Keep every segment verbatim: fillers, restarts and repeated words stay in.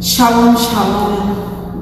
Shalom, shalom,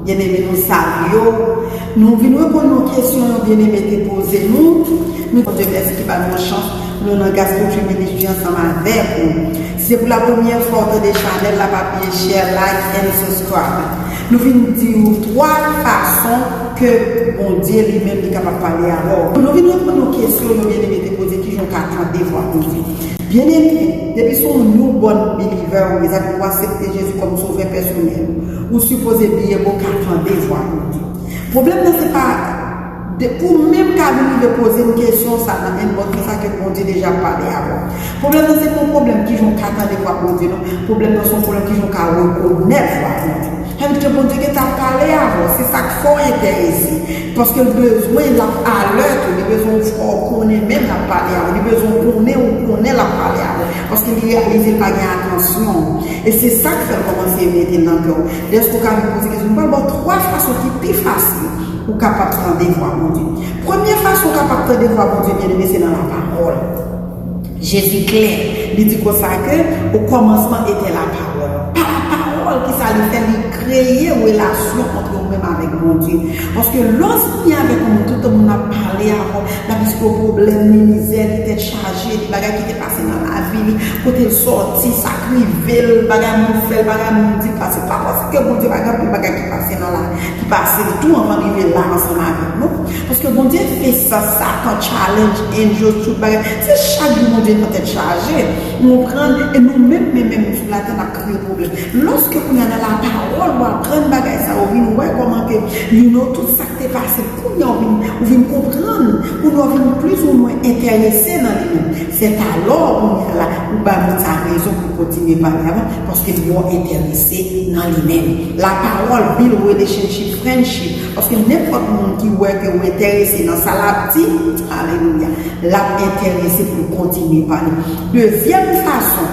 byeneme, nou salye w. Nou vin reponn yon kesyon yon byeneme te poze nou. Nou Bondye mèsi ki ba nou yon chans, nou nan Gaspétry Ministry ansanm avèk ou. Si se pou la premyè fwa w tande chanèl la, pa bliye share, like and subscribe. Nou vin di w twa fason ke Bondye li menm li kapab pale avè w. Nou vin reponn yon kesyon yon byeneme te poze, kijan w ka tande vwa Bondye. Byeneme, depi se yon newborn believer ou ye, sa vle di ou aksepte Jezi kòm sovè pèsonèl, ou sipoze byen bon ka tande vwa Bondye. Pwoblèm nan se pa de, pou menm ka vin rive poze m kesyon sa nan inbox, men sa ke Bondye deja pale avè w. Pwoblèm nan se pa yon pwoblèm kijan w ka tande vwa Bondye, non. Pwoblèm nan se yon pwoblèm kijan w ka rekonèt vwa Bondye. Sa vle di ke Bondye gentan ap pale avè w. Se sa k fè w enterese. Paske l bezwen, l ap alèt ou. Li bezwen w fè w konnen menm l ap pale avè w. Li bezwen w konnen ou konnen l ap pale avè w. Paske li reyalize l pa gen atansyon w. E se sa k fè l kòmanse mete l nan kè w. Dèske w ka vin poze kesyon, m pral ba w twa fason ki pi fasil ou kapab tande vwa Bondye. Premye fason w kapab tande vwa Bondye, byeneme, se nan lapawòl. Jezi klè, li di konsa ke, au commencement était la parole. Pa lapawòl, kisa li fè? Li kreye relasyon ant ou menm avèk Bondye. Paske lè w fini avèk yon moun, tout tan moun ap pale avè w, l ap eksplike w pwoblèm li, mizè li, tèt chaje li, bagay ki te pase nan lavi li, kote l sòti, sa k rive l, bagay moun fè l, bagay moun di l, pase pa paske Bondye pa gen anpil bagay ki pase nan la, ki pase tou anvan l rive la ansanm avèk nou. Paske Bondye fè sa, Satan challenge angels, tout bagay. Se chak jou Bondye nan tèt chaje. Ou konprann? E nou menm, menm, menm sou latè, n ap kreye pwoblèm. Lòske kounye a nan lapawòl, ou aprann bagay sa, ou vin wè kòman ke, you know, tout sa k te pase, kounye a ou vin, ou vin konprann, kounye a ou vin plis ou mwen enterese nan li menm. Sètalò, kounye a la, ou bay moun sa rezon pou l kontinye pale avè w, paske li wè w enterese nan li menm. Lapawòl build relationship, friendship. Paske nenpòt moun ki wè ke w enterese nan sa l ap di, alelouya, l ap enterese pou l kontinye pale. Dezyèm fason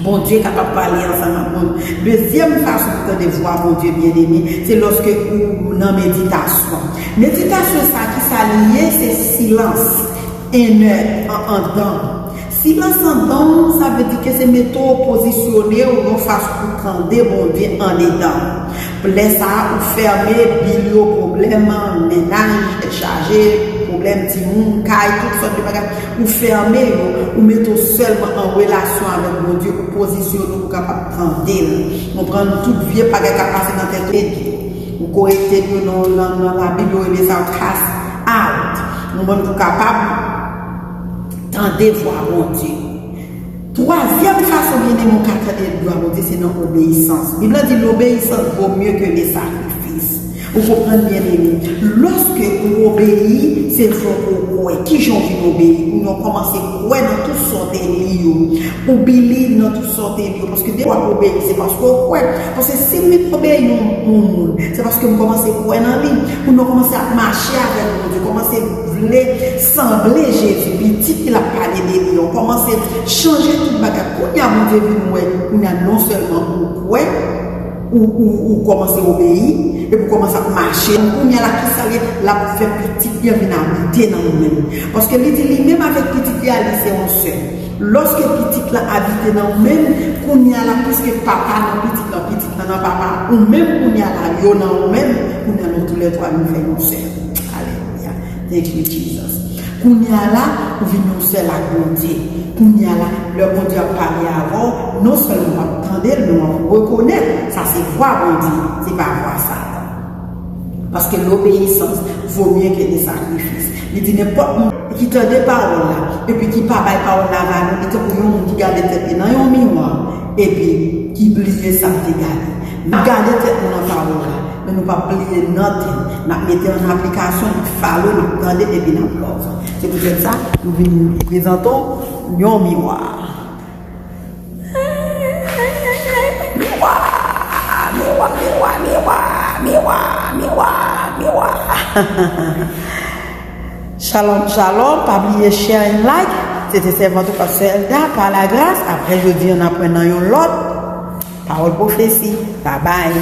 Bondye kapab pale ansanm ak moun. Dezyèm fason pou tande vwa Bondye, byeneme, se lòske ou nan meditasyon. Meditasyon sa, kisa li ye? Se silans. Enè, an, andan. Silans andan w, sa vle di ke se mete w pozisyone w yon fas pou tande Bondye andedan. Lè sa a, ou fèmen bil yo, pwoblèm mennaj, tèt chaje, pwoblèm timoun, kay, tout sòt de bagay. Ou fèmen yo, ou mete w sèlman an relasyon avèk Bondye, ou pozisyone w pou kapab tande l. Konprann tout vye bagay k ap pase nan tèt ou. Ou korekte l yo nan, nan, nan Labib, yo rele sa cast out. Konprann pou kapab tande vwa Bondye. Twazyèm fason, byeneme, ou ka tande vwa Bondye, se nan obeyisans. Bib la di, l'obéissance vaut mieux que les sacrifices. Ou konprann, byeneme? Lòske ou obeyi, se fò ke ou kwè. Kijan ou vin obeyi? Ou nan kòmanse kwè nan tout sa w te li yo. Ou believe nan tout sa w te li yo. Paske depi w ap obeyi, se paske w kwè. Paske si m obeyi yon, yon moun, se paske m kòmanse kwè nan li. Ou nan kòmanse ap mache avèk Bondye, kòmanse vle sanble Jezi, pitit li l ap pale de li an, kòmanse chanje tout bagay. Kounye a Bondye vin wè, kounye a non sèlman ou kwè, ou, ou, ou kòmanse obeyi, epi ou kòmanse ap mache. Kounye a la, kisa l ye? L ap fè pitit li an vin abite nan ou menm. Paske li di li menm avèk pitit li a, li se yon sèl. Lòske pitit la abite nan ou menm, kounye a la, piske papa nan pitit la, pitit la nan papa, ou menm kounye a la, yo nan ou menm, kounye a nou toulètwa nou fè yon sèl. Alelouya. Thank you, Jesus. Kounye a la, ou vin yon sèl ak Bondye. Kounye a la, lè Bondye ap pale avè w, non sèlman w ap tande l, men w ap rekonèt sa se vwa Bondye, se pa vwa Satan. Paske l'obéissance vaut mieux que les sacrifices. Li di nenpòt moun ki tande pawòl la, epi ki pa bay pawòl la valè, li tankou yon moun ki gade tèt li nan yon miwa, epi ki bliye sa l te gade. N ap gade tèt nou nan pawòl la, men nou p ap bliye nothing. N ap mete an aplikasyon, n ap follow, n ap tande, epi n ap love. Se poutèt sa, nou vin prezante w yon miwa. Miwa, miwa, miwa, miwa, miwa, miwa, miwa. Shalom, shalom. Pa bliye share and like. Se te sèvant ou pastè Elda, pa lagras. Apre jodi a, n ap wè nan yon lòt pawòl pwofesi. Babay.